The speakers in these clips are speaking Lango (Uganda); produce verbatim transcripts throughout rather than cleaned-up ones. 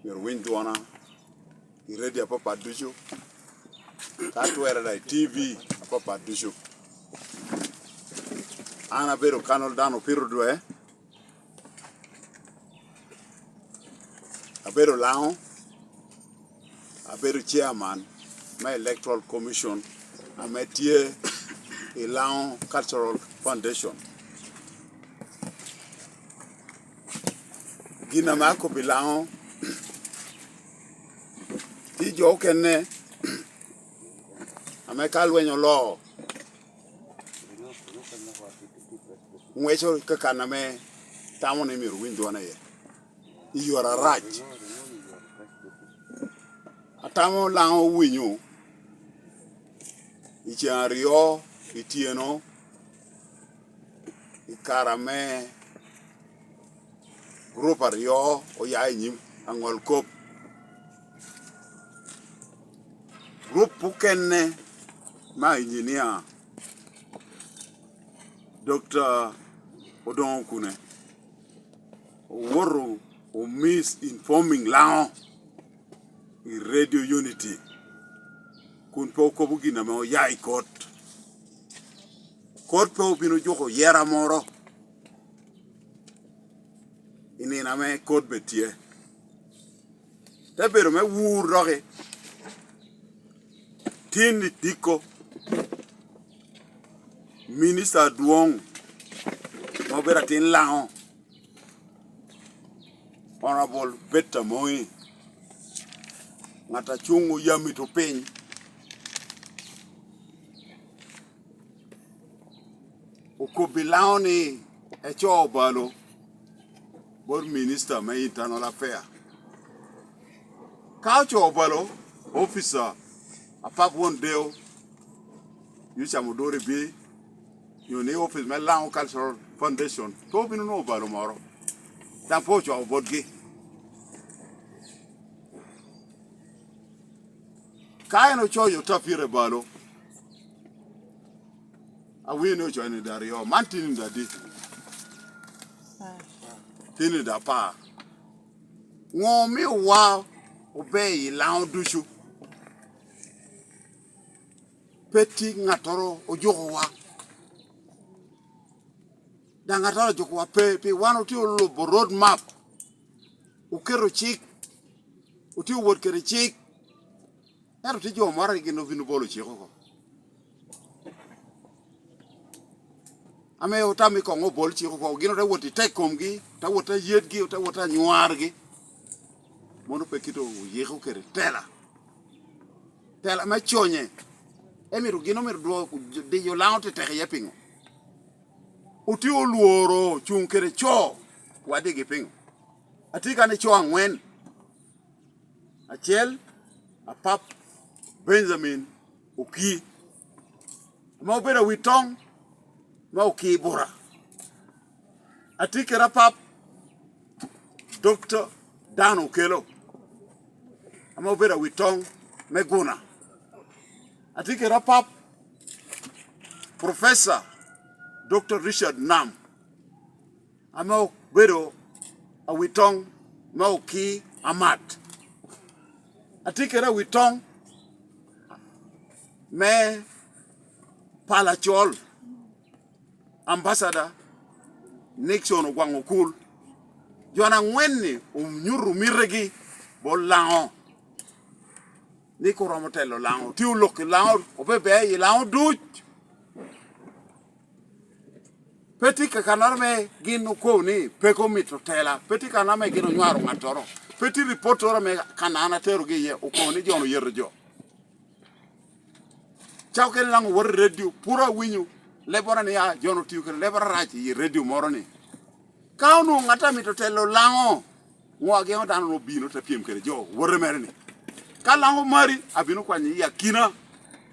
myero winy dwona i redio apapat ducu, ka twerre daŋ i T V apapat ducu. An abedo Kanol Dano Piro Dwe, abedo Laŋo, abedo chairman me Electoral Commission ame tye i Laŋo Cultural Foundation. Gin ame akobbi Laŋo, tye jo okene ame ka lweny oloo, ŋweco kakan ame tamo ni myero winy dwona iye i yore arac. Atamo Laŋo winyo i ceŋ aryo i tyeno, i kare ame gurup aryo oya i nyim aŋol kop. Gurup okene ma injinia, Dokta Odoŋo Okune, owoto o misinforming Laŋo i Radio Unity, kun pe okobo gin ame oya i kot. Kot pe obino juko yera moro i nino ame kot bed tye. Te bedo me wur doki, tin i diko, minista adwoŋ ma obedo atin Laŋo, Honorable Betta Moi, ŋat a cuŋ oyamito piny, okobbi Laŋo ni eco obalo bot Minister me Internal Affair. Ka oco obalo, officer apap won deo, Yosam Oduri Bi, nyo ni office me Laŋo Cultural Foundation, pe obino nwoŋo obalo moro, daŋ pe ocoko botgi. Ka en ocoyo tapire balo, awinyo ni ocoyo nino aryo, man tye nino adi? Tye nino apar. Ŋo omiowa obe i Laŋo ducu? Pe tye ŋattoro ojukowa, daŋ ŋattoro ojukowa pe, pi wan otye olubo road map, oketo cik, otye owot kede cik, ento tye jo moro a gin obino bolo cik oko. Ame otamo i koŋ obol cik oko, gin ote wot i tek komgi, ote wot ayetgi, ote wot anywargi. Mono pe kite oyiko kede tela. Tela me conye, emito gin omito dwoko diyo Laŋo tetek iye piŋo? Otye olworo cuŋ kede co wadigi piŋo? Atye kan i co aŋwen. Acel, apap Benjamin Oki, ame obedo awi toŋ me Oki Bura. Atye kede apap Dokta Dan Okello, ame obedo awi toŋ me Guna. Atye kede apap Professor Dokta Richard Nam, ame obedo awi toŋ me Oki Amat. Atye kede awi toŋ me Palacol, Ambassador Nixon Ogwaŋ Okul. Jo aŋwen-ni onyuto mitegi bot Laŋo, ni kur romo telo Laŋo, tye olok i Laŋo, obeber i Laŋo duc. Pe tye kakannoro ame gin okobo ni pe omito tela, pe tye kannoro ame gin onywaro ŋattoro, pe tye ripottoro ame kan an aterogi iye okobo ni jo-nu oyeto jo. Cako kene Laŋo owoto i redio, pwod awinyo lebboro ni a, jo-nu otio kede lebboro arac i redio moro ni, ka onwoŋo ŋat a mito telo Laŋo, ŋo ageŋo dano obino te pyem kede jo wote mere ni, ka Laŋo mari, abino kwanyo i akina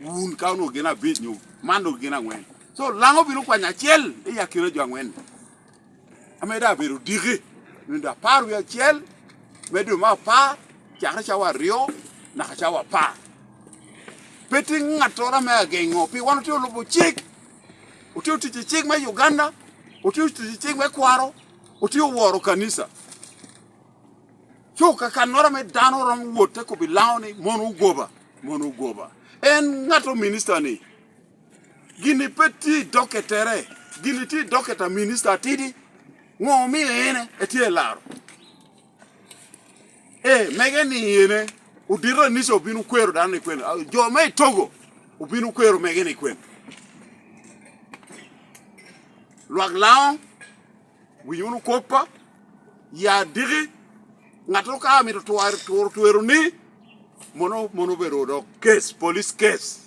wun ka onwoŋo gin abic nyo man onwoŋo gin aŋwen. So Laŋo obino kwanyo acel i akina jo aŋwen-ni. Ame daŋ abedo odiki, nino apar wie acel me dwe me apar, cakere cawa aryo naka cawa apar. Pe tye ŋattoro ame ageŋo, pi wan otye olubo cik, otye otic i cik me Uganda, otye otic i cik me kwaro, otye oworo kanica. Cuk akannoro ame dano romo wot te kobbi Laŋo ni, "Mon ogoba, mon ogoba." En ŋat o minista ni, gin pe tye i doketere, gin tye i doketa minista atidi. Ŋo omio en etye i laro? Ee, mege ni ene, odito anica obino kwero dano ni kwene, a, jo me i Togo obino kwero mege ni kwene. Lwak Laŋo, winy wunu koppa, ya diki, ŋattoro ka amito twar-, tworo twero ni, mono, mono obedo dok case, police case.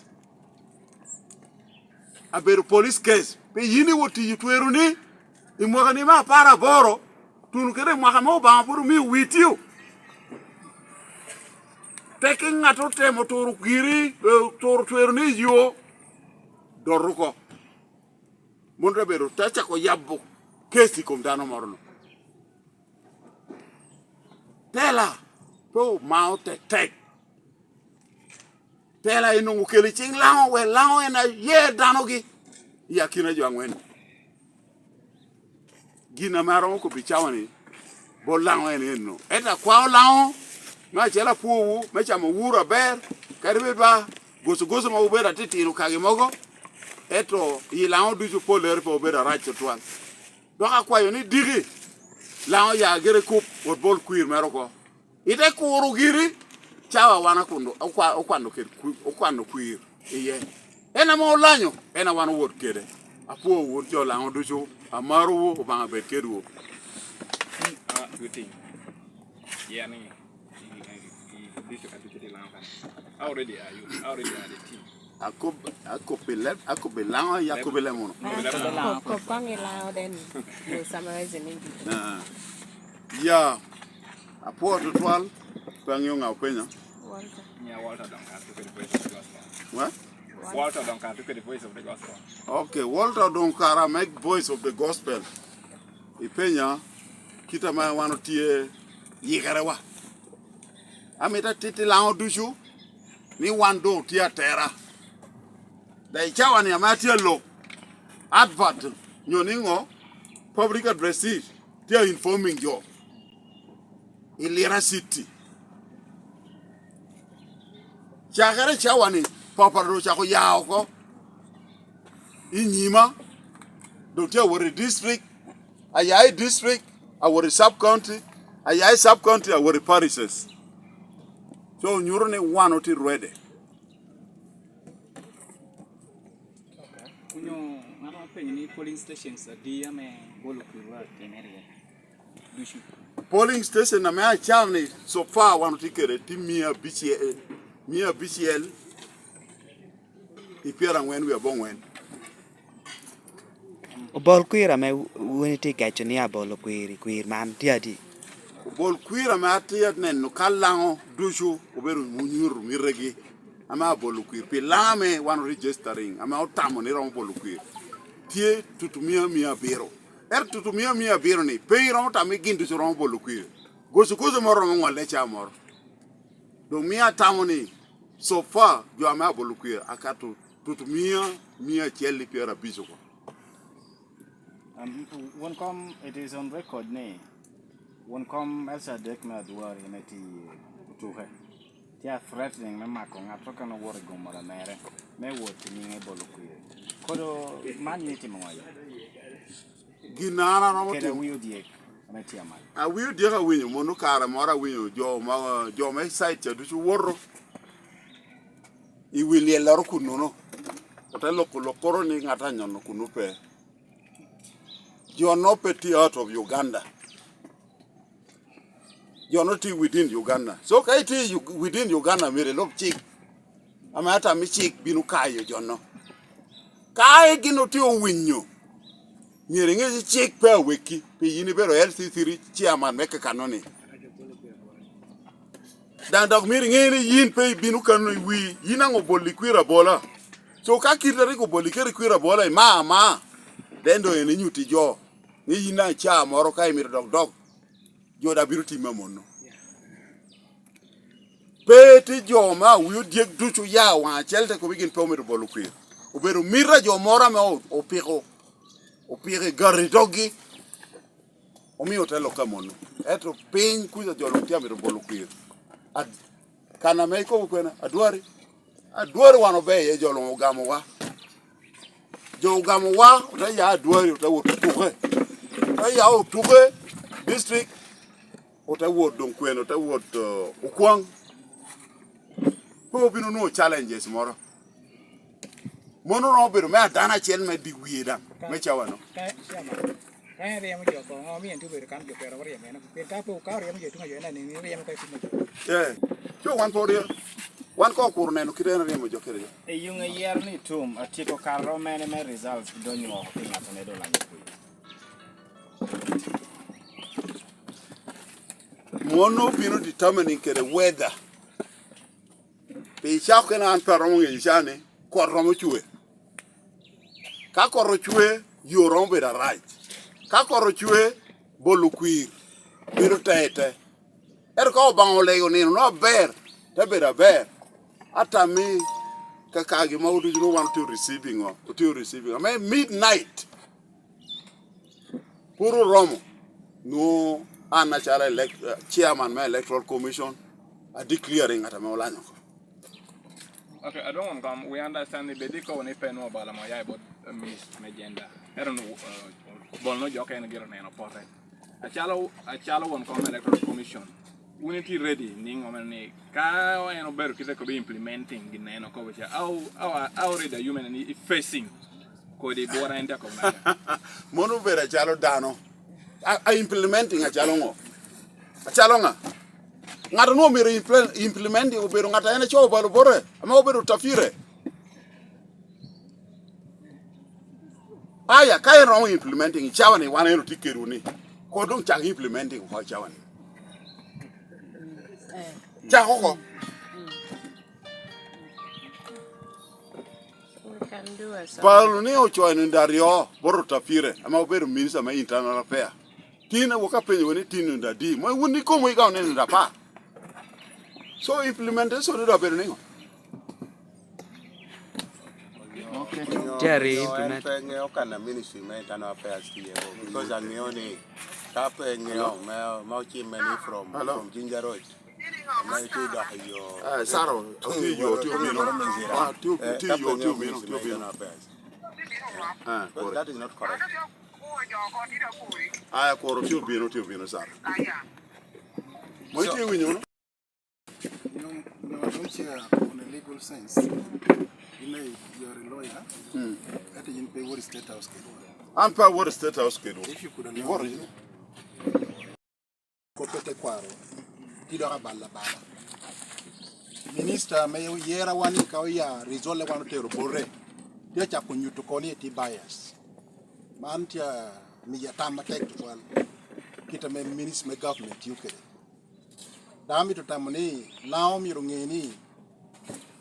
Abedo police case, pe yin iwot tiyo twero ni, i mwaka ni me apar aboro, tuno kede i mwaka me Obaŋa pwod omio witio. Teke ŋat otemo turo giri, eh, turo twero ni i yo, dot oko. Mon te bedo, te cako yabo kesi i kom dano moro-nu. Tela pe omao tetek. Tela enwoŋo okelo i ciŋ Laŋo, wek Laŋo en ayer danogi i akina jo aŋwen. Gin ame aromo kobbi cawa-ni, bot Laŋo en enno. Ento akwao Laŋo, me acel apwowu, me camo wuro aber, kadi bed ba gocogoco ma wubedo atitino kagi mogo, ento i Laŋo ducu pollere pe obedo arac tutwal. Dok akwayo ni diki, Laŋo ya gire kup, wot bol kwir mere oko. Ite kuro giri, cawa wan akuno, okwa-, okwano ked kwi-, okwano kwir iye. En ame olanyo, en a wan owot kede. Apwowu wun jo Laŋo ducu, amarowu, Obaŋa bed kedwu. Ah, good thing. Yeah, ni, i, i, i, i, ducu ka ducu di Laŋo kan. How ready are you? How ready are the team? Akub-, akubbi leb-, akubbi Laŋo, ya akubbi leb mono. Kop, kop koŋ i Laŋo den. You summarize in English. Ah. Ya, apwoo tutwal, pe aŋeo ŋa openya. Walter. Yeah, Walter Donkar, to the Voice of the Gospel. What? Walter Donkar, to the Voice of the Gospel. Okay, Walter Donkar, I make Voice of the Gospel. Ipenya, kit ame wan otye yikerewa. Amito atiti Laŋo ducu, ni wan doŋ otye atera. Da i cawa-ni ame atye alok advert nyo ni ŋo, public address tye a informing jo i Lira City. Cakere i cawa-ni, papara doŋ ocako ya oko i nyima, doŋ tye awot i district, aya i district, awot i sub county, aya i sub county, awot i parishes. So, nyuto ni wan otye ready. Onyo ŋat ma penyo ni polling stations adi ame bolo kwirwa timere iye ducu? Polling station ame acam ni, so far wan otye kede tye mia abicel, mia abicel i pyeraŋwen wie aboŋwen. Obol kwir ame wun itye geco ni abolo kwir i kwir man tye adi? Obol kwir ame atye neno ka Laŋo ducu obedo onyuto mitegi ame abolo kwir pi Laŋo ame wan oregistering ame otamo ni romo bolo kwir tye tutu mia, mia abiro. Ento tutu mia, mia abiro ni pe iromo tamo ni gin ducu romo bolo kwir. Goco goco moro romo ŋolle ca moro. Doŋ mio atamo ni, so far, jo ame abolo kwir akato tutu mia, mia acel i pyerabic oko. Um, won kom, it is on record ni won kom Elsa Dek me Adwari ame tye i Otuke tye a threatening me mako ŋat okene owoto i gomoro mere me wot i nyiŋe bolo kwir. Kodo man in itimo ŋo iye? Gin an aromo kede timo. Awii odyek ame tye aman. Awii odyek awinyo, mono kare moro awinyo jo ma, jo me side ca ducu woto i wi lyelloro kunnono. Ote loko lokkoro ni ŋat anyono kunno pe. Jo-no pe tye out of Uganda. Jo-no tye within Uganda. So ka itye i Ug-, within Uganda, myero ilub cik. Ame ata me cik bino kayo jo-no. Ka gin otye owinyo, myero iŋe ni cik pe awekki, pi yin ibedo L C three chairman me kakano-ni. Daŋ dok myero iŋe ni yin pe ibino kano i wi, yin aŋo boli kwir abola. So ka kite rik oboli kede kwir abola, ima ama, then doŋ en inyutti jo ni yin daŋ ca moro ka imito dok dok, jo daŋ bino timme amono. Pe tye jo me awii odyek ducu oya waŋ acel te kobbi gin pe omito bolo kwir. Obedo mito a jo moro ame o-, opiko, opiko i gati doggi, omio te lokke amono. Ento piny kuca jo luŋ tye amito bolo kwir. Ad- Kan ame ikobo kwena, adwari. Adwari wan obe iye, jo luŋ ogamowa. Jo ogamowa, ote ya adwari, ote wot otuke. Ote ya otuke, district, ote wot doŋ kwena, ote wot, uh, Okwaŋ. Pe obino nwoŋo challenges moro. Mono romo bedo me adano acel me dik wie daŋ, me cawano. Ka, ka, ka en ryemo jo oko, ŋo omio en tye obedo kan jo pe romo ryemo en? Pien ka pe, ka oryemo jo tuŋ ajo, en aneni ryemo ka tuŋ ajo. Eh, co wan pe orye-, wan ka okuro neno kite en ryemo jo kede jo. Eyuŋ eyero ni tum atyeko kare romo mene me results donyo oko pi ŋat ame doŋ olanyo kwir. Mono bino determining kede whether Pi cako kene an pe aromo ŋeyo ca ni kot romo cwe. Ka kot ocwe, yo romo bedo arac. Ka kot ocwe, bolo kwir bedo tete. Ento ka Obaŋa olego nino no aber, te bedo aber. Atammi kakagi mogo ducu no wan otye receiving o, otye receiving. Ame midnight, pwod oromo, nwoŋo an acalo elec-, eh, chairman me Electoral Commission, a declaring ŋat ame olanyo oko. Okay, adwoŋ won kom, we understand ni bed ikobo ni pe nwoŋo balo mo ya i bot, eh, miss me gender. Ento nu-, eh, bol no jo okene gire oneno pote. Acalo, acalo won kom Electoral Commission, wun itye ready niŋo meno ni ka en obedo kite kobe implementing gin en okobo ca, how, how, how ready are you mene ni i facing kodi bwora en te akobo mene? Mono obedo acalo dano. A, a implementing acalo ŋo? Acalo ŋa? Ŋat onwoŋo myero imple-, implementing obedo ŋat a en acoo balo bote, ame obedo tafire. Aya, ka en romo implementing i cawa ni, wan en otye kedwu ni, ko doŋ cak implementing oko i cawa ni. Cak oko. We can do a song. Balo ni ocoyo nino aryo, bot Rutapire, ame obedo Minister me Internal Affair. Tin awok apenyo ni tin nino adi? Mo wun ikomo igamo ni nino apar. So implementation dwa bedo niŋo? Terry, onyo implement. Pe ŋeo kan a ministry me internal affairs tye, because aŋeo ni ka pe ŋeo me, me ocimme ni from, from Jinja Road, me tye dok i yo. Ah, Saro, otye i yo, otye obino. Ah, tye, eh, tye i yo, otye obino, otye obino. Ah, kore. That is not correct. Aya, koro tye obino, tye obino, Saro. Mo itye winyo no? Nyo, nyo, nyo, chair, on a legal sense. In a, you are a lawyer. Mm. That is in pay what is State House kedwa. An pe awot i State House kedwa. If you could allow me. Koppe te kwaro, ti dok abalo abala. Minister me oyera wan ni ka oya result wan otero bote, ti acako nyuto ko ni eti bias. Man tye a miya tam matek tutwal. Kit ame minister me government tiyo kede. Dano mito tamo ni Lango myero ŋe ni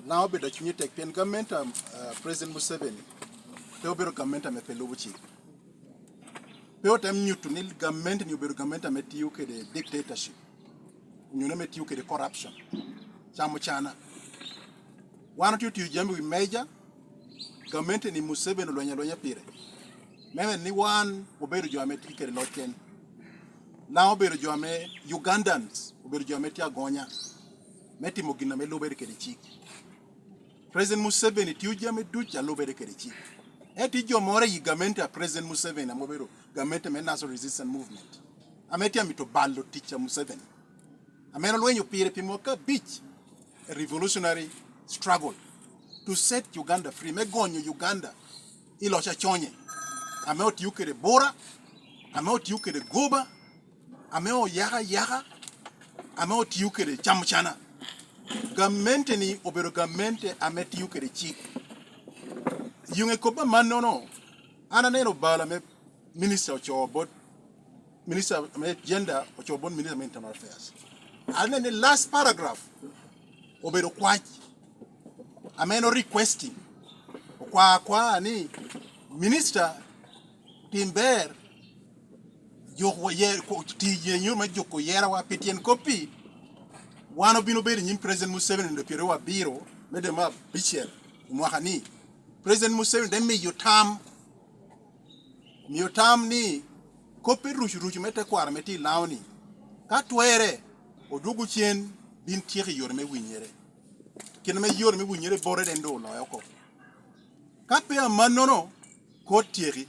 Lango obedo acunye tek pien gamente a, a, President Museveni pe obedo gamente ame pe lubo cik. Pe otem nyuto ni gamente ni obedo gamente ame tiyo kede dictatorship, onyo ni ame tiyo kede corruption, camo cana. Wan otye otiyo jami wi meja, gamente ni Museveni olwenyo alwenya pire. Me ni wan obedo jo ame tye kede loc kene. Lango obedo jo ame Ugandans, obedo jo ame tye agonya me timo gin ame lubere kede cik. President Museveni tiyo jami ducu a lubere kede cik. Ento tye jo moro i gamente a President Museveni ame obedo gamente me National Resistance Movement, ame tye amito balo tic a Museveni, ame en olwenyo pire pi mwaka abic, a revolutionary struggle to set Uganda free, me gonyo Uganda i loc aconye, ame otiyo kede bura, ame otiyo kede goba, ame oyaka yaka, ame otiyo kede camo cana. Gamente-ni obedo gamente ame tiyo kede cik. Yuŋe kop amannono, an aneno bal ame minister ocoo bot, minister ame gender ocoo bot minister me internal affairs. Aneno ni last paragraph obedo kwac, ame en o requesting, okwa akwa ni minister tim ber, juko ye-, ko-, ti ye nyuto me juko yerawa pi tyen koppi, wan obino bedo i nyim President Museveni nino pyeraryo abiro me dwe me abicel i mwaka ni. President Museveni te miyo tam, miyo tam ni kop erucu rucu me tekwaro ame tye i Lango ni, Ka twerre, odwogo cen, bin tyeko i yore me winyere. Kit ame yore me winyere borre en doŋ oloyo oko. Ka pe amannono, kot tyeki.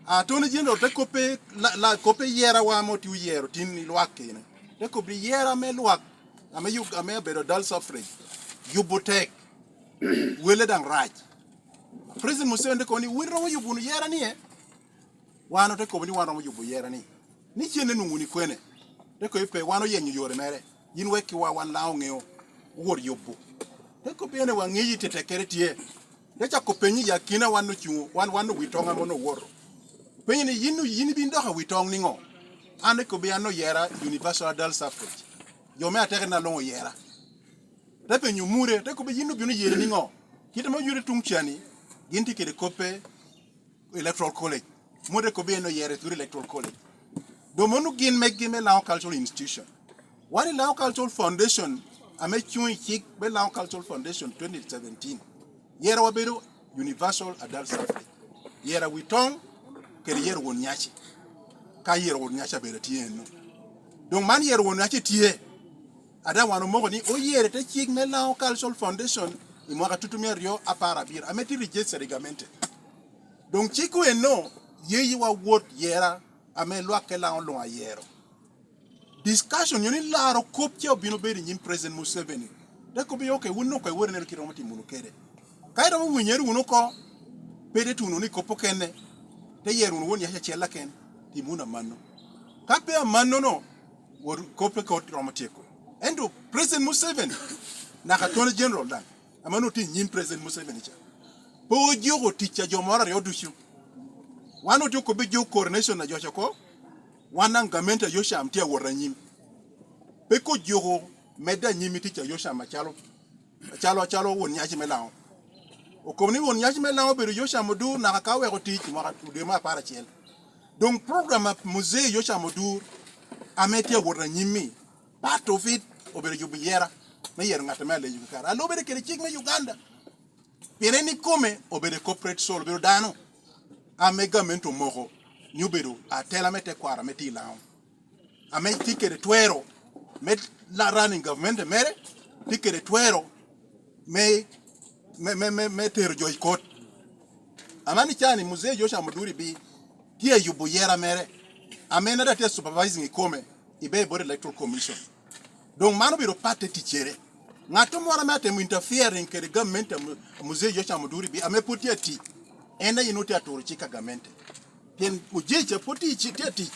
Attorney General te koppe, la, la, koppe yera wa ame otye oyero tin i lwak kene. Te kobbi yera me lwak, ame yug, ame abedo adult suffrage. Yubo tek. Wele daŋ rac. President Museveni te kobo ni, "Wun romo yubo wunu yera ni, eh?" Wan ote kobo ni wan romo yubo yera ni. Ni cen enwoŋo wunu i kwene? Te kobo pe, wan oyenyo yore mere. Yin wekki wa, wan Laŋo ŋeo owot yubo. Te kobbi en, "Wa ŋeyi tetekkere tye." Te cako penye i akina wan ocuŋo, wan, wan owi toŋ ame owoto. Penye ni, "Yin, yin ibin dok awi toŋ niŋo?" An te kobbi, "An oyera universal adult suffrage. Jo me atekere na luŋ oyera." Te penyo omure, te kobbi, "Yin obino yere niŋo?" Kit ame oyuto tuŋ ca ni, gin tye kede koppe Electoral College. Mot te kobbi en oyere through Electoral College. Doŋ mano gin megi me Laŋo Cultural Institution. Wan i Laŋo Cultural Foundation, ame cuŋ i cik me Laŋo Cultural Foundation twenty seventeen, yera wa bedo universal adult suffrage. Yera wi toŋ, kede yero won nyaci. Ka yero won nyaci abedo tye eno. Doŋ man yero won nyaci tye. Ada wan omoko ni oyere te cik me Laŋo Cultural Foundation i mwaka tutumia aryo apar abiro, ame tye registered i gamente. Doŋ cik eno yeyiwa wot yera ame lwak ke Laŋo luŋ ayero. Discussion, nyo ni laro kop ce obino bedo i nyim President Museveni. Te kobbi, "Ok, wun oko iwot ineno kit romo timo wunu kede." Ka iromo winyere wunu oko, pe te tuno ni kop okene, te yero wunu won yac acel aken, tim wunu amanno. Ka pe amannono, wot koppe kot romo tyeko. Ento President Museveni, naka Attorney General daŋ, ame onwoŋo tye i nyim President Museveni ca, pe ojoko tic a jo moro aryo ducu. Wan otye okobbe jo coordination a joc oko, wan daŋ gamente a Yocam tye awot anyim. Pe kojoko medde anyim i tic a Yocam acalo, acalo, acalo won nyaci me Laŋo. Okobo ni won nyaci me Laŋo obedo Yocam Odur naka ka oweko tic i mwaka, dwe me apar acel. Doŋ program a Muzee Yocam Odur ame tye awot anyim-mi, part of it obedo yubo yera, me yero ŋat ame aleyo kare. Alubere kede cik me Uganda. Pien en ikome obedo a corporate soul, obedo dano ame gamente omoko ni obedo atela me tekwaro ame tye i Laŋo, ame tye kede twero me la-, running government mere, tye kede twero me, me, me, me, me tero jo i kot. Aman icani Muzee Yocam Oduri bi tye ayubo yera mere, ame en daŋ tye supervising ikome, i bed bot Electoral Commission. Doŋ man obedo patte ticcere. Ŋat moro ame atemo interfering kede gamente a Mu-, Muzee Yocam Oduri bi, ame pwod tye atic, en aye nwoŋo tye aturo cik a gamente. Pien Muzee ca pwod tye i ci-, tye atic.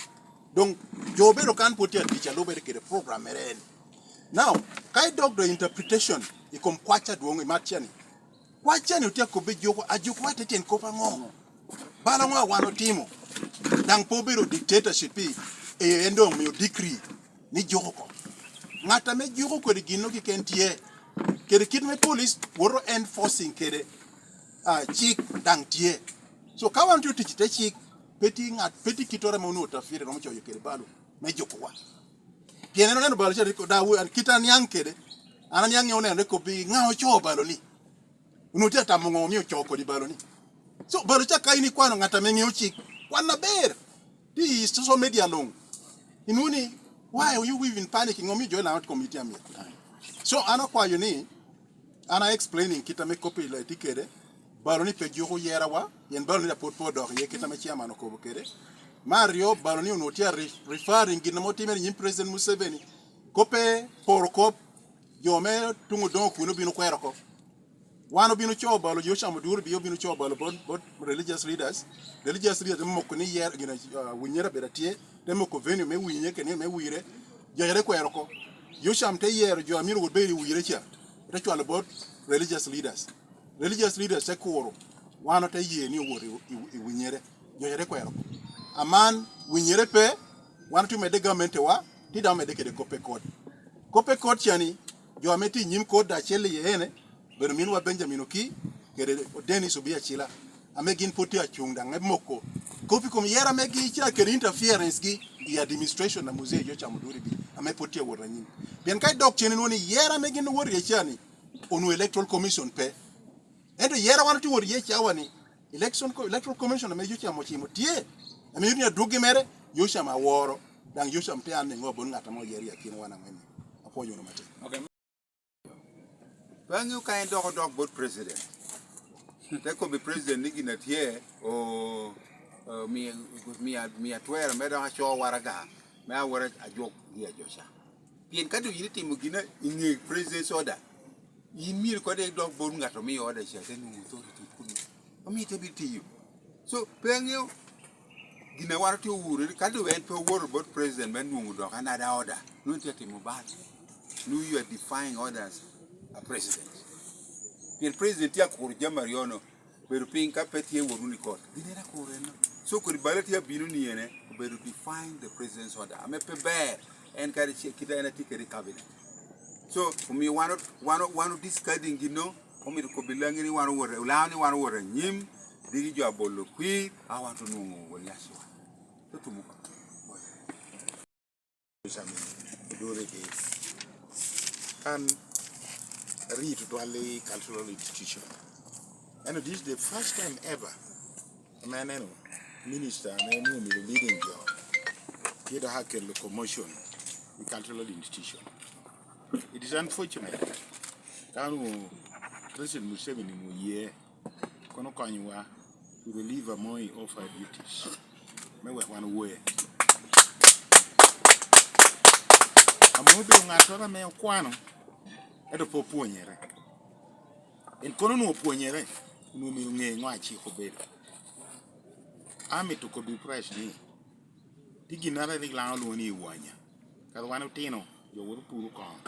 Doŋ jo obedo kan pwod tye atic, alubere kede program mere en. Now, ka idok do interpretation i kom kwac adwoŋ i matca-ni, kwac-ca-ni otye akobbe juko, ajuko wa te tyen kop aŋo? Bala ŋo a wan otimo? Daŋ pe obedo dictatorship i, i en doŋ mio decree ni juko oko. Ŋat ame juko kodi ginno keken tye, kede kit me police woto enforcing kede, ah, cik daŋ tye. So ka wan otye tic i te cik, pe tye ŋat, pe tye kittoro ame onwoŋo tafiri romo coyo kede balo me jukowa. Pien en oneno balo ca rik, da, kit a niaŋ kede, an aniaŋ ni oneno ni kobbi ŋa ocoo balo-ni. Onwoŋo tye atamo ŋo omio ocoo kodi balo-ni. So, balo ca ka in ikwano ŋat ame ŋeo cik, kwan aber. Tye i social media luŋ. Inwoŋo ni, "Why are you even panicking? Ŋo omio jo i Laŋo community amito?" So, an akwayo ni, an a explaining kit ame kop i tye kede, balo-ni pe juko yera wa, pien balo-ni apwod pe odok iye kit ame chairman okobo kede. Me aryo, balo-ni onwoŋo tye a re-, referring gin ame otimere i nyim President Museveni. Koppe poro kop, jo me tuŋ odoŋo kuno obino kwero oko. Wan obino coo balo, Yocam Oduri bi obino coo balo bot, bot religious leaders. Religious leaders te moko ni yer, gin, ah, winyere abedo atye, te moko venue me winye kede me wire. Jo te kwero oko. Yocam te yero jo a myero wot bed i wire ca, te cwalo bot religious leaders. Religious leaders te kuro, wan ote ye ni owot i, i, i winyere. Jo te kwero oko. Aman winyere pe, wan otye medde gamente wa, tye daŋ omedde kede koppe kot. Koppe kot ca ni, jo ame tye i nyim kot acel iye ene, obedo minwa Benjamin Oki, kede Dennis Obi Acila, ame gin pwod tye acuŋ daŋ me moko kop i kom yera megi ca kede interference gi i administration a Muzee Yocam Oduri bi, ame pwod tye awot anyim. Pien ka idok cen inwoŋo ni yera ame gin owoto iye ca ni, onwoŋo Electoral Commission pe. Ento yera wan otye wot iye cawa ni, Election Co-, Electoral Commission ame Yocam ocimo tye, ame yot ni adwoggi mere, Yocam aworo. Daŋ Yosam tye an niŋo bot ŋat ame oyero i akina wan aŋwen-ni? Apwoyo wunu matin. Pe aŋeo ka en dok odok bot president. Te kobbi president ni gin a tye, o, o, mia, mia, mia twero me dok aco waraga me awot ajwok gi ajoca. Pien ka doŋ yin itimo gin i ŋe president's order, yin myero kodi idok bot ŋat omio order ca, te nwoŋo authority kunu. Omio ite bino tiyo. So, pe aŋeo gin a wan otye owuro ni ka doŋ en pe owoto bot president me nwoŋo dok another order, nwoŋo tye atimo bal. Nwoŋo you are defying orders a president. Pien president tye akuro jami aryo-nu, bedo piny ka pe tye wot wunu i kot. Gin en akuro en-nu. So, kodi bal a tye abino ni ene, obedo defying the president's order. Ame pe ber, en kadi ce-, kite en atye kede i cabinet. So, omio wan o-, wan o-, wan o discarding gin-nu, omito kobbi laŋi ni wan owoto, olao ni wan owoto anyim, diki jo abolo kwir, a wan to nwoŋo won yaciwa. Tutumu ko. Kan ri tutwal i cultural institution. Eno, this is the first time ever ame aneno minister ame ni omito leading jo tye dok akelo commotion i cultural institution. It is unfortunate. Ka nu President Museveni nu ye kono konyowa to relieve Amoi of our duties. Me wek wan owoye. Amoi obedo ŋattoro ame okwano, ento pe opwonyere. En kono onwoŋo opwonyere, onwoŋo omio ŋe ŋo acik obedo. Amito kobbi press ni, tye ginnoro rik Laŋo lwoŋo ni iwanya. Kara wan otino, jo wot opuro koŋo.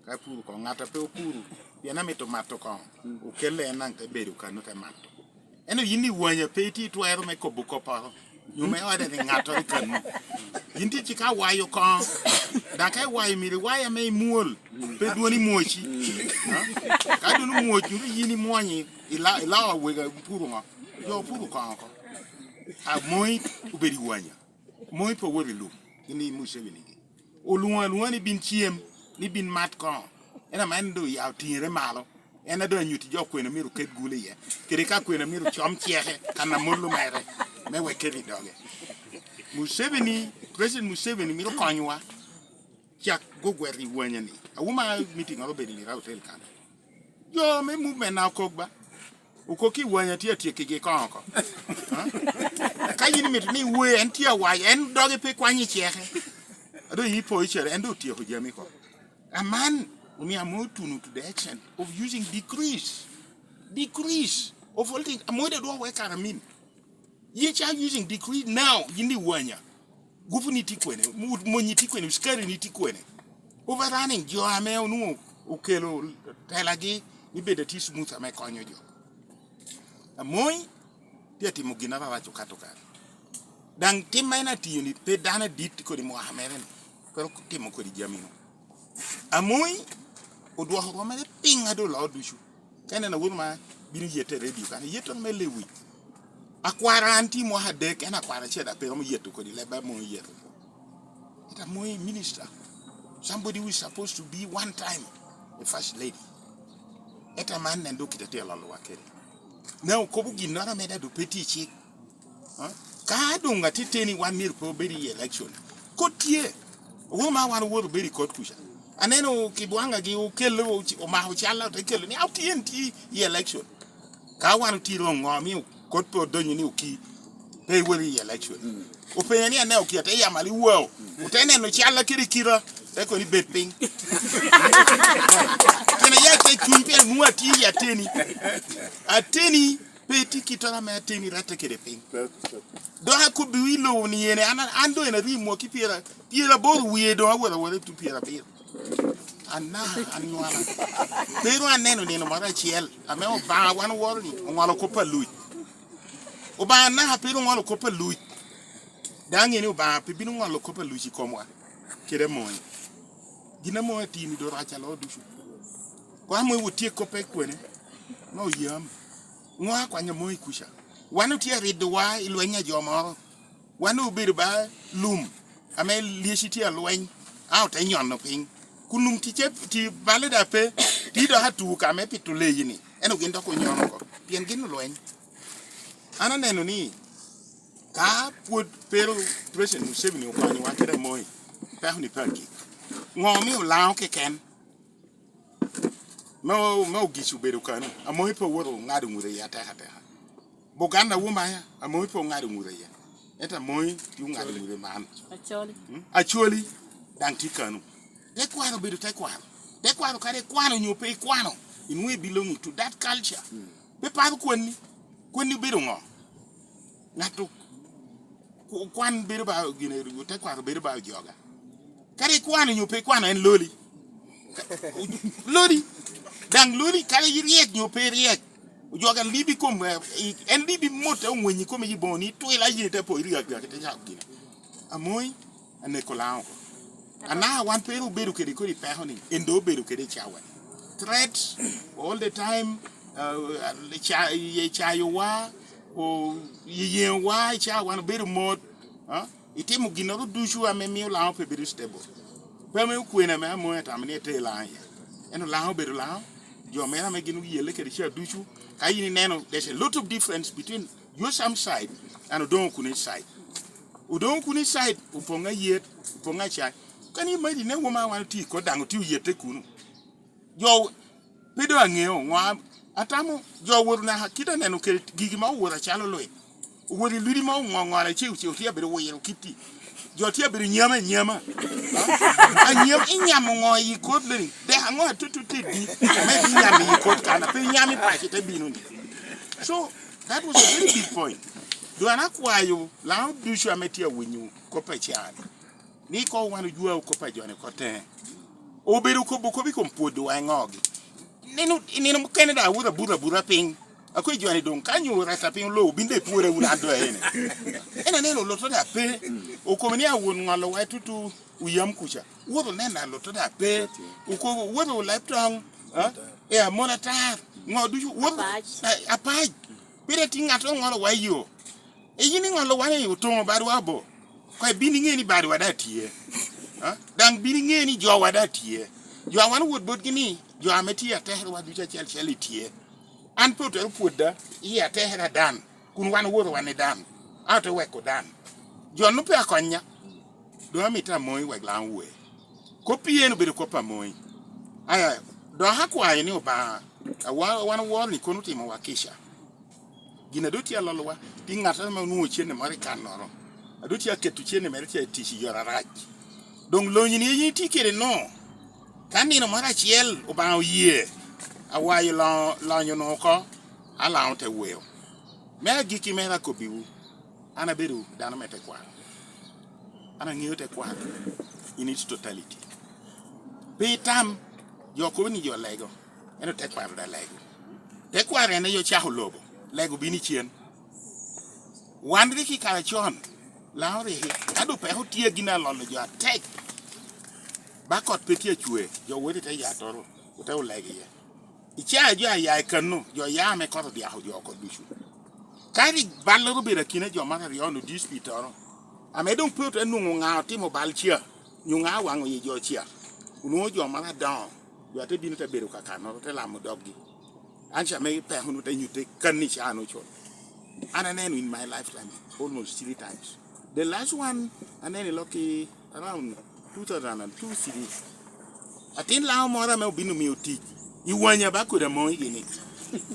Ka ipuro koŋo, ŋat a pe opuro, pien amito mato koŋo, okelle en daŋ te bedo kano te mato. Ento yin iwanya, pe itye itwero me kobo kopporo, nyo me ode ni ŋattoro i kano. Yin tye cika awayo koŋo, dok ka iwayo myero iwayo ame imwol, pe dwoni mwoci. Ha? Ka dwoni omwoc, nyo yin imwonyo, ila-, ilao wega puro ŋo? Jo opuro koŋo oko. Amoi obedo iwanya. Moi pe owoto i lum, gin i Museveni gi. Olwoŋo alwoŋa ni bin cem, ni bin mat koŋo. En aman doŋ oyao tiŋere malo. En a doŋ anyutti jo kwena myero oket gul iye. Kede ka kwena myero ocom ceke, kan amollo mere, me wek ket i doge. Museveni, President Museveni mito konyowa. Cak gugwet i wanya ni. Awuma meeting oro obedo i Lira Hotel kan. Jo me movement na okok ba. Okok i wanya tye atyekkigi koŋo oko. Ha? Ka yin imito ni iwe, en tye awac, en doge pe kwanyo i ceke. A doŋ yin ipo i cere, en doŋ otyeko jami ko. Aman, omio Amoi otuno to the extent of using degrees. Degrees of all things. Amoi de dwoko wek kara min. Ye ca using degree now, yin iwanya. Gupu ni tye kwene, mu-, monyi tye kwene, uskari ni tye kwene. Overrunning jo ame onwoŋo okelo telagi ni bedo atye smooth ame konyo jo. Amoi tye atimo gin arac okato kare. Daŋ tim ma en atiyo ni pe dano adit kodi mwaka mere ni, twero timo kodi jami no. Amoi odwoko rwomere piny a doŋ loo ducu. Ka ineno awot ma bino yette i redio kan, yetto me lewic. Akwara an tye mwaka adek, en akwara acel a pe romo yeto kodi leb a mom yeto. Ento Amoi minister, somebody who is supposed to be one time a first lady. Ento aman nen dok kite tye alolowa kede. Ne okobo ginnoro ame daŋ doŋ pe tye i cik. Ha? Ka doŋ atiteni wan myero pe obed i election. Kot tye. Owuma wan owoto obedo i kot kuca. Aneno Kibwanga gi okelle oci-, omako calla ote kelo ni, "Aw, tye en tye i election." Ka wan otye roŋ ŋo, omio kot pe odonyo ni oki, pe iwot i election. Openya ni ane oki, ate yamo ali, "Wow." Ote neno calla kede kira, te koni, "Bed piny." Kene ya te cuny pien nwoŋo atye i ateni. Ateni pe tye kittoro ame ateni rette kede piny. Dok akobbiwu i lobo ni ene, an, an doŋ en arii mwaki pyera, pyeraboro wie doŋ awot awot i tuŋ pyerabiro. Anaka, an nywala. Pe ru aneno nino moro acel ame Obaŋa wan oworo ni oŋolo kop a luc. Obaŋa anaka pe ru oŋolo kop a luc. Daŋ ŋe ni Obaŋa pe bino ŋolo kop a luc i komwa kede Amoi. Gin Amoi atimo i dwe rac aloo ducu. Koŋ Amoi wot tyek koppe kwene, me oyam. Ŋo akwanyo Amoi kuca? Wan otye aridowa i lweny a jo moro. Wan obedo ba lum ame lyeci tye alweny, a ote nyono piny. Kun lum ticce, ti balle daŋ pe, ti dok atu ka me pito leyi-ni. Ento gin dok onyono oko, pien gin olweny. An aneno ni Ka pwod pero President Museveni okonyowa kede Amoi, peko ni pe agik. Ngo omio Lango keken me, me ogic obedo kano? Amoi pe owoto ongado ngute iye ateka ateka. Buganda wumaya, Amoi pe ongado ngute iye. Ento Amoi tye ongado ngute man. Acholi. Mm? Acholi daŋ tye kano. Tekwaro obedo tekwaro. Tekwaro kadi ikwano nyo pe ikwano, inwo i belonging to that culture. Pe paro kwanni. Kwanni obedo ngo? Ŋato ku-, kwan bedo ba gine, tekwaro bedo ba ojoga. Kadi ikwano nyo pe ikwano, en loli. Loli. Daŋ loli, kadi iryek nyo pe iryek. Ojoga libi kom, eh, i-, en libi mot te ongwenyi kome i boŋo ni twil aye te po iryek ryek te cako gine. Amoi, aneko Lango oko. Anaka wan pe obedo kede kodi peko ni, en doŋ obedo kede i cawa ni. Threat all the time, uh, ca-, ye cayowa, o, ye yeŋowa, i cawa wan obedo mot, ah? Itimo ginnoro ducu ame mio Lango pe bedo stable. Pe ame okwena ame Amoi atamo ni ete Lango iye. Ento Lango obedo Lango, jo mere ame gin oyelle kede ca ducu, ka in ineno, there's a lot of difference between Yosam side and Odongo Okune side. Odongo Okune side opoŋ ayet, opoŋ acai. Can you imagine, ne woma wan otye i kot daŋ otye oyette kuno. Jo pe doŋ aŋeo ŋo a-, atamo jo owoto naka kit aneno kede gigi ma owoto acalo lweny. Owoto i lwidi ma oŋoŋola ce, ce otye abedo wiro kitti. Jo tye abedo nyama, nyama. Anyam, inyamo ŋo i kot leni? Dek aŋo atutu teddi? Ame inyamo i kot kana? Pe inyamo i paco te bino ni. So, that was a very big point. Doŋ an akwayo Lango ducu ame tye awinyo kop a can, ni koŋ wan ojwa kop a joni oko te. Obedo kobo kop i kom pwodowa i ŋogi. Nino, nino mukene daŋ awuto abuto abuta piny. Akwe joni doŋ ka nyo reta piny oloo, bin de pwora wun an doŋ aene. En aneno oloto daŋ pe. Okobo ni awon ŋolowa tutu oyam kuca. Woto neno aloto daŋ pe. Okobo woto oleb toŋ, ah? E amon atar. Ŋo ducu woto. Apac. A-, apac. Pire ti ŋat oŋolowa i yo. E yin iŋolo wan i otoŋo badwa bo. Ko ibin iŋe ni badwa daŋ tye. Ah? Daŋ bin iŋe ni jowa daŋ tye. Jo a wan owot botgi ni, jo ame tye atekere wa ducu acel acel i tye. An pe otero pwodda i atekere a Dan, kun wan owoto wan i Dan. An ote weko Dan. Jo-nu pe akonya. Doŋ amito Amoi wek Lango owe. Kop pien obedo kop Amoi. Aya, dok akwayo ni Obaŋa, a wa-, wan oworo ni kono otimowa kica. Gin a doŋ tye alolowa, pi ŋattoro ame onwoŋo cene moro i kannoro, a doŋ tye aketo cene mere tye i tic i yore arac. Doŋ lonyi ni yin itye kede no, ka nino moro acel Obaŋa oye, awayo lo-, lonyo no oko, a Lango te weo. Me agikki mere akobbiwu, an abedo dano me tekwaro. An aŋeo tekwaro in its totality. Pe itam, jo kobo ni jo lego, ento tekwaro daŋ lego. Tekwaro en aye ocako lobo, lego bino i cen. Wan rik i kare con, Lango rik, ka doŋ peko tye gin alolo jo atek, ba kot pe tye acwe, jo wot i te yatoro, ote olego iye. I caa jo a ya i kano, jo ya ame kot odyako jo oko ducu. Ka rik balloro obedo akina jo maro aryo-nu, dispute-toro, ame doŋ pe ote nwoŋo ŋa otimo bal ca, nyo ŋa owaŋo yi jo ca, onwoŋo jo maro adoŋo, jo ate bino te bedo kakannoro, te lamo doggi. An ca me peko-nu te nyutte kan i caa-nu ocul. An aneno in my lifetime almost three times. The last one, aneno i lok i around two thousand and two, three. Atin Lango moro ame obin omio tic, i wanya ba kodi Amoi gini.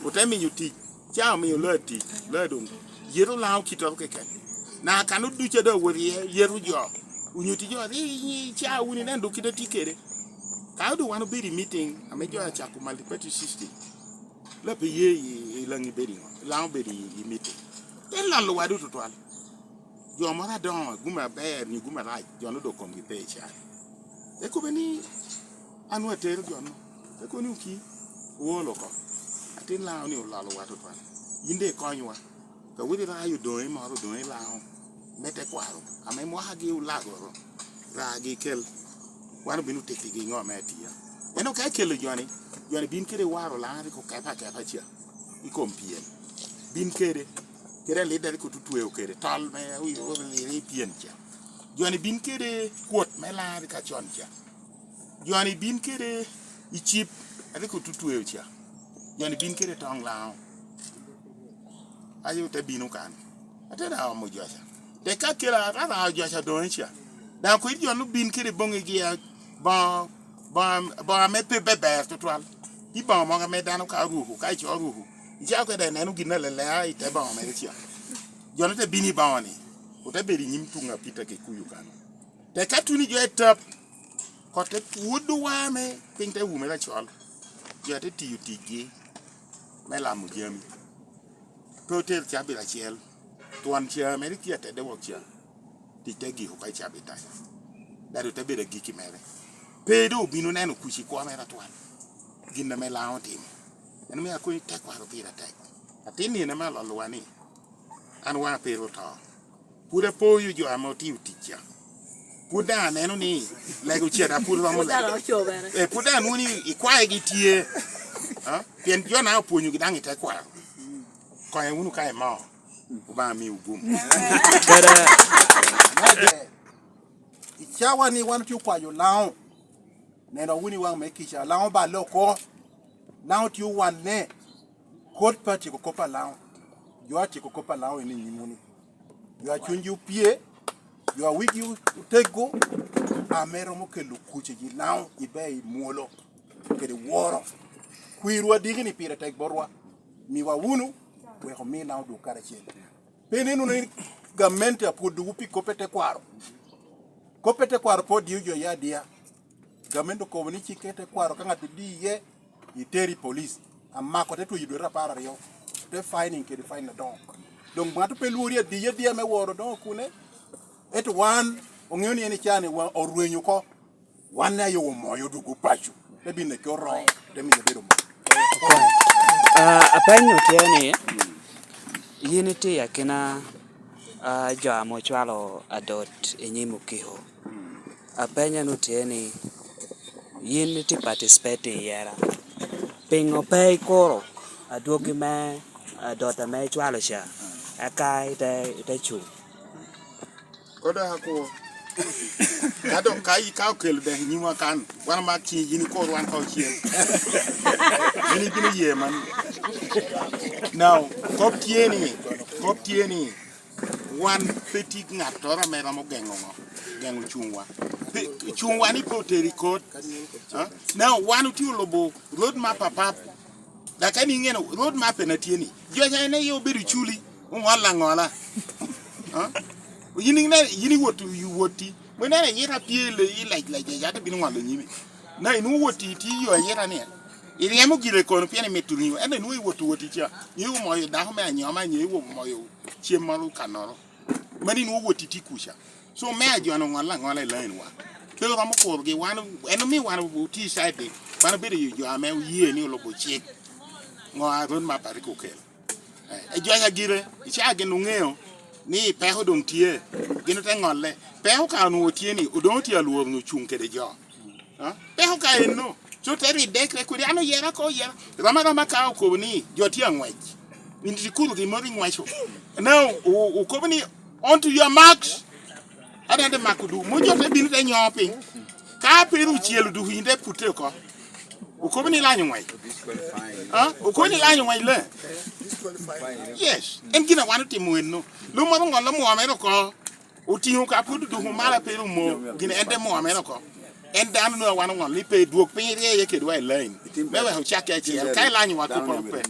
Ote miyo tic, ca omio loya tic, loya doŋ yeto Lango kittoro keken. Na kano ducu a doŋ awot iye, yeto jo. Onyutti jo, ni, ni, ca wun inen doŋ kit atye kede. Ka doŋ wan obedo i meeting, ame jo acako multi-party system, la pe ye i, i Lango ibedo i ŋo? Lango obedo i, i meeting. Te lalowa ducu tutwal. Jo moro adoŋo, gum aber, nyo gum arac, jo-nu doŋ komgi pe i caa. Te kobbe ni, an atero jo-nu. Te kobo ni, oki, ool oko. Atin Lango ni olalowa tutwal. Yin daŋ ikonywa. Ka wod irayo odoŋe moro, odoŋe Lango me tekwaro, ame mwakagi olagoro, ragi ikel, wan obino tittigi i ŋo ame atia. Ento ka ikelo joni, joni bin kede waro Lango rik okepo akepa ca i kom pyem. Bin kede, kede alida rik otutweo kede, tol me wi-, wi-, wi-, i pyem ca. Joni bin kede kwot me Lango rik acon ca. Joni bin kede i cip a rik otutweo ca. Joni bin kede toŋ Lango. Aye ote bino kan. Ate daŋ omo jo ca. Tek ka kela arara ojoca doŋe ca. Daŋ kwir jo-nu bin kede boŋŋigi a-, boŋo, boŋo, boŋo ame pe beber tutwal. Pi boŋo mogo ame dano ka oruko, ka ico oruko, icako kwede neno gin alelea i te boŋo mere ca. Jo-nu te bino i boŋo-ni, ote bedo i nyim tuŋ Apita Kikuyu kano. Tek ka tuno i jo etap, kotte woddowa ame piny te umere acol, jo te tiyo ticgi me lamo jami. Pe otero cabit acel, twon ca mere tye atedde wok ca, tic te giko oko i cabit aca. Dado te bedo agikki mere. Pe doŋ obino neno kuc i kwo mere atwal. Gin ame Laŋo otimo. En omio akoni tekwaro pire tek. Atin nino ame alolowa ni, an waŋa pe ru oto. Pwod apoyo jo ame otio tic ca. Pwod daŋ aneno ni lego ca daŋ pwod romo lego. Dano ocobere. Eh, pwod daŋ anwoŋo ni ikwaegi tye. Ah, pien jo na opwonyogi daŋ i tekwaro. Konye wunu ka imao. Obaŋa miwu gum. Kede i cawa ni wan otye okwayo Laŋo. Neno wunu i waŋ me kica, Laŋo oballe oko. Laŋo tye owanne. Kot pe atyeko kop a Laŋo. Jo atyeko kop a Laŋo en i nyimwu ni. Jo a cunygi opye, jo a wigi oteggo, ame romo kelo kuc i Laŋo, ibe i mwolo, kede woro. Kwirwu adiki-ni pire tek botwa. Miwa wunu, wek omi Laŋo odwog karacel. Pe ineno ni gamente apwodowu pi kop me tekwaro? Kop me tekwaro pe odiyo jo iye adiya. Gamente okobo ni cik me tekwaro ka ŋat odiye, itero i police. Amako te tweyo dwete apar aryo, te fining kede fine adoŋo. Doŋ ŋat pe lwori adiye adiya me woro doŋo kune. Ento wan oŋeo ni en i caa-ni wa orwenyo oko. Wan aye omoyo odwogo paco, te bino i kor roŋo, te miyo bedo moo. Ah, apenyo tye ni, yin itye i akina, ah, jo ame ocwalo adot i nyim okiko. Apenyo nu tye ni, yin itye participate i yera. Pingo pe ikuro adwogi me adot ame icwalo ca, eka ite, ite cuŋ? Kodo ako. Ka dok ka, ka okelo dek i nyimwa kan, wan omak ciŋi, yin ikur wan ka ocem. Yin ibino ye man. Now, kop tye ni, kop tye ni, wan pe tye ŋattoro ame romo geŋo ŋo? Geŋo cuŋwa. Pe, cuŋwa ni pe oteri kot. Ah? Now, wan otye olubo road map apap. Dok ka ni iŋeo road map en atye ni, jo ca en aye obedo culi, oŋolo aŋola. Ah? Yin ine, yin iwot, iwoti. Mwe nene yita pye le i lac lac, ya te bino ŋolo nyimi. Na inwoŋo woti itye yo ayita ni, iryemo gire kono pien imito riŋo. Ento inwoŋo iwot woti ca. Nyo iwomo moyo dako me anyoma, nyo iwomo moyo cem moro kanoro. Mano inwoŋo wot itye kuca. So, me a jo-nu ŋolle aŋola i lain wa. Pe oromo kurogi, wan, en omio wan otye i side-di. Wan obedo i jo ame oye ni olubo cik. Ŋo a road map a rik okel. Eh, e jo a gire, i caa gin oŋeo ni peko doŋ tye, gin ote ŋolle. Peko ka onwoŋo tye ni, odoŋo tye alworo ni ocuŋ kede jo. Ah? Peko ka enno. So te ridde kede kodi, an oyera ko oyera. Rom aroma ka okobo ni jo tye aŋwec. In tye kuno gin moro iŋweco. Now, o-, okobo ni, "On to your marks." Ate ate mako du. Mo jo te bino te nyo piny. Ka pe ru cielo du, in te putte oko. Okobo ni lanyo ŋwec. Ah? Okobo ni lanyo ŋwec le. Yes. En gin a wan otimo enno. Lo moro ŋolo mwomere oko. Otiŋo ka pwod oduku malo pe ru mo, gin en te mwomere oko. En dano nwoŋo wan oŋolo ni pe dwog piny iryeye kedwa i lain. Me wek ocakke acel, ka ilanyo wa kop pe.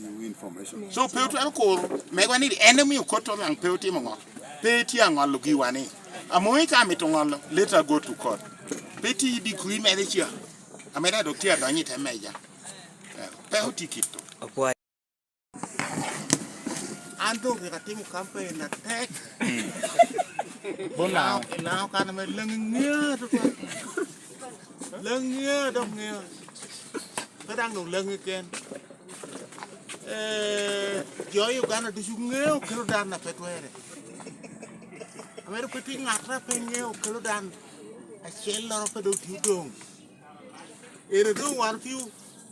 So pe otwero kuro, mego ni en omio kot Oraŋ pe otimo ŋo? Pe tye aŋolo giwa ni. Amoŋi ka amito ŋolo, let her go to court. Pe tye i degree mere ca. Ameda dok tye adonyo i te meja. Eh, pe oti kito. An doŋ rik atimo kampen atek. Bot Laŋo. I Laŋo kan ame Laŋo ŋea tutwal. Laŋo ŋea dok ŋea. Pe daŋ doŋ Laŋo keken. Eh, jo i Uganda ducu ŋeo kelo dan a pe twerre. Amito pe tye ŋat a pe ŋeo kelo dan acel loro pe doŋ tye odoŋ. Ere doŋ wan otio,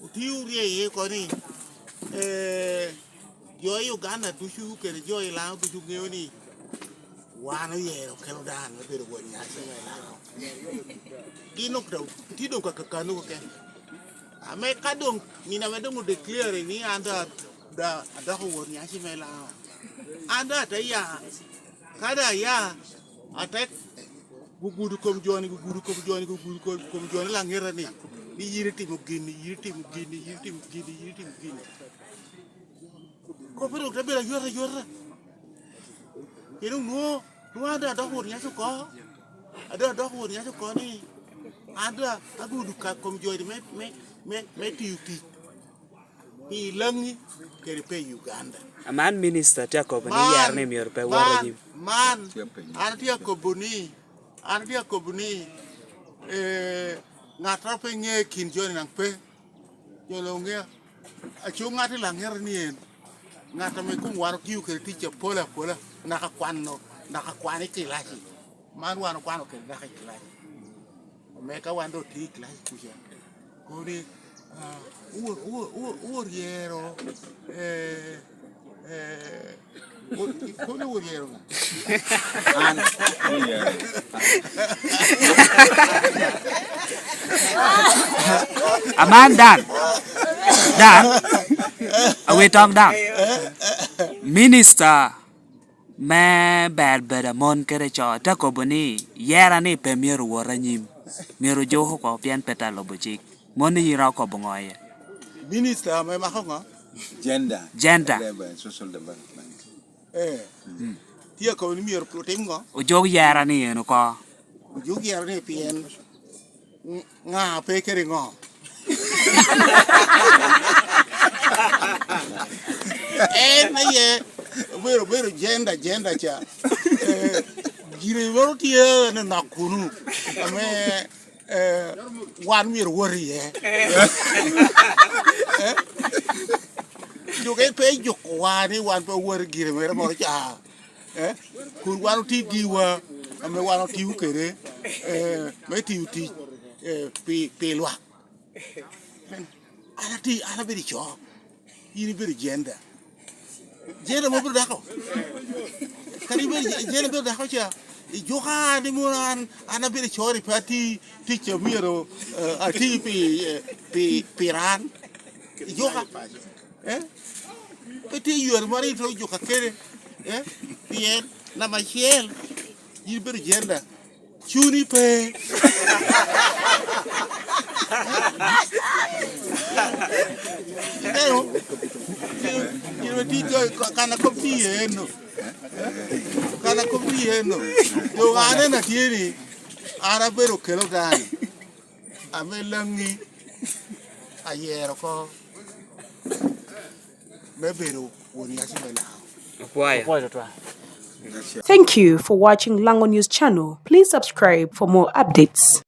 otio ryeye oko ni, eh, jo i Uganda ducu kede jo i Laŋo ducu ŋeo ni wan oyero kelo dano me bedo won nyaci me Laŋo. Gin ok daŋ tye doŋ ka kakano keken. Ame ka doŋ nino ame doŋ odeclare ni an doŋ, doŋ adoko won nyaci me Laŋo, an doŋ ate ya Kadi aya, atek gugudo kom joni, gugudo kom joni, gugudo kom joni laŋeta ni, ni yin itimo gini, yin itimo gini, yin itimo gini, yin itimo gini. Kop-pe dok te bedo ayot ayota. Pien onwoŋo, nwoŋo ado adok wot nyaci oko, ado adok wot nyaci oko ni an doŋ agudo ka kom joni me, me, me, me tiyo tic pi Laŋi kede pe i Uganda. Aman minista tye akobo ni yero ni myero pe wot anyim. Man, an atye akobo ni, an atye akobo ni, eh, ŋattoro pe ŋe i kin joni naŋ pe, jo luŋ ŋeo. Aco ŋat i laŋete ni en, ŋat ame kom wan otio kede tic apol apola, naka kwano, naka kwano i kilaci. Man wan okwano kede naka i kilaci. Omeka wan doŋ otio i kilaci kuca. Koni, ah, owor, owor, owor, owor yero, eh, eh, owor, koni owor yero ŋa? An, owor yero. Aman Dan, Dan, awitong Dan. Minista me ber bedo amon kede co, te kobo ni yera ni pe myero wot anyim, myero ojuk oko pien pe tye alubo cik. Mon ni yin okobo ŋo iye? Minista ame mako ŋo? Gender. Gender. Labor and Social Development. Eh. Tye akobo ni myero otim ŋo? Ojuk yera ni en oko. Ojuk yera ni pien ŋ-, ŋa pe kede ŋo? En aye obedo, obedo gender, gender ca. Eh, gire moro tye ni nok kunu, ame, eh, wan myero wot iye. Eh? Dok en pe jukowa ni wan pe wot i gire mere moro ca. Eh? Kun wan oti giwa ame wan otio kede, eh, me tiyo tic, eh, pi, pi lwak. An ati, an abedo i co, yin ibedo gender. Gender mo bedo dako? Kadi ibedo gender bedo dako ca, ijuka ni mono an, an abedo i co ni pe ati tic a myero, eh, ati pi, eh, pi, pi ran. Ijuka. Eh? Pe tye yore moro ito juka kede, eh? Pien namba acel, yin ibedo gender, cuni pe. Ineno? Gin, gin ma tye ka, kan a kop tye iye eno. Kan a kop tye iye eno. Doŋ an en atye ni, an abedo kelo dani. Ame Laŋi ayero oko me bedo won yaci me Laŋo. Apwoyo. Apwoyo tutwal. Thank you for watching Lango News Channel. Please subscribe for more updates.